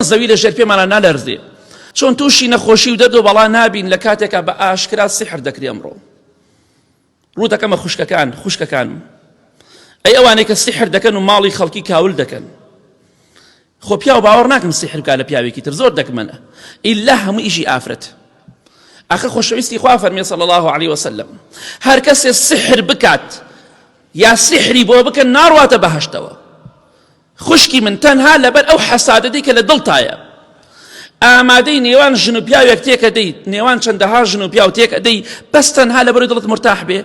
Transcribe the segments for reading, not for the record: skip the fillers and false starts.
زەوی لە ژێر پێمانە نالەرزێ؟ چۆن تووشی نەخۆشی و دەرد و بەڵا نابین لە کاتێکا بە ئاشکرا سیحر دەکرێ ئەمڕۆ؟ ڕوو دەکەمە خوشکەکان، خوشکەکانم، ئەی ئەوانەی کە سیحر دەکەن و ماڵی خەڵکی کاول دەکەن، خۆ پیاو باوەڕ ناکەم سیحر بکا لە پیاوێکی تر، زۆر دەگمەنە، ئیلا هەموو ئیشی ئافرەت. ئاخر خۆشەویستی خوا فەرمی صلی الله علیه وسلم هەر کەسێ سیحر بکات یا سیحری بۆ بکەن ناڕواتە بەهەشتەوە. خوشکی من تەنها لەبەر ئەو حەسادەتەی کە لە دڵتایە ئامادەی نێوان ژن و پیاوێک تێکەدەیت، نێوان چەندەها ژن و پیاو تێکەدەی، بەس تەنها لەبەر دڵت مرتاح بێ،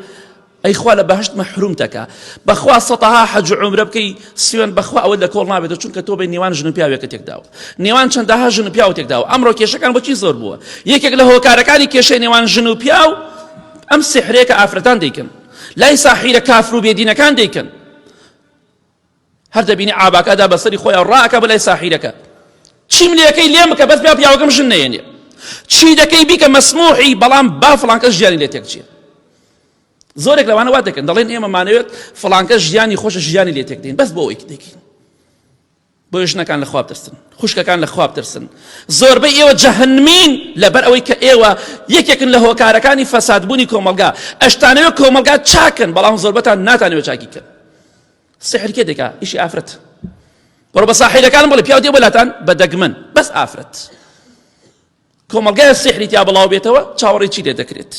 ئەی خوا لە بەهەشت مەحروم دەکا. بەخوا سەتەها حەج و عومرە بکەی سوێن بەخوا ئەوەت لە کۆڵ نابێتەوە، چونکە تۆ بە نێوان ژن و پیاوێکە تێکداوە، نێوان چەندەها ژن و پیاو تێکداوە. ئەمڕۆ کێشەکان بۆچی زۆر بووە؟ یەکێک لە هۆکارەکانی کێشەی نێوان ژن و پیاو ئەم سیحرەیە کە ئافرەتان دەیکەن، لای ساحیرە کافر و بێدینەکان دەیکەن. هەر دەبینی عاباکە ئەدا بەسەری خۆیا و ڕائەکا بۆ لای ساحیرەکە، چیم لێکەی لێم بکە بەس با پیاوەکەم ژن نەیەنێ، چی دەکەی بیکە مەسموحی بەڵام با فڵانکەس ژیانی لێ تێک چێ. زۆرێک لەوانە وا دەکەن، دەڵێن ئێمە مانەوێت فڵانکەس ژیانی خۆشە ژیانی لێ تێک دەین بەس بۆ ئەوەی دەکەین. بۆیە ژنەکان لە خوا بترسن، خوشکەکان لە خوا بترسن. زۆربەی ئێوە جەهەنمین لەبەر ئەوەی کە ئێوە یەکێکن لە هۆکارەکانی فەسادبوونی کۆمەڵگا. ئەشتانەوێت کۆمەڵگا چاکن بەڵام زۆربەتان ناتانەوێت چاکی کەن. سحر کێ دەکا؟ ئیشی ئافرەت. بڕۆ بە ساحیرەکانم بڵێ پیاو دێ بۆ لاتان بە دەگمەن بەس ئافرەت. کۆمەڵگای سحری تیا بڵاو بێتەوە چاوەڕێی چی لێ دەکرێت؟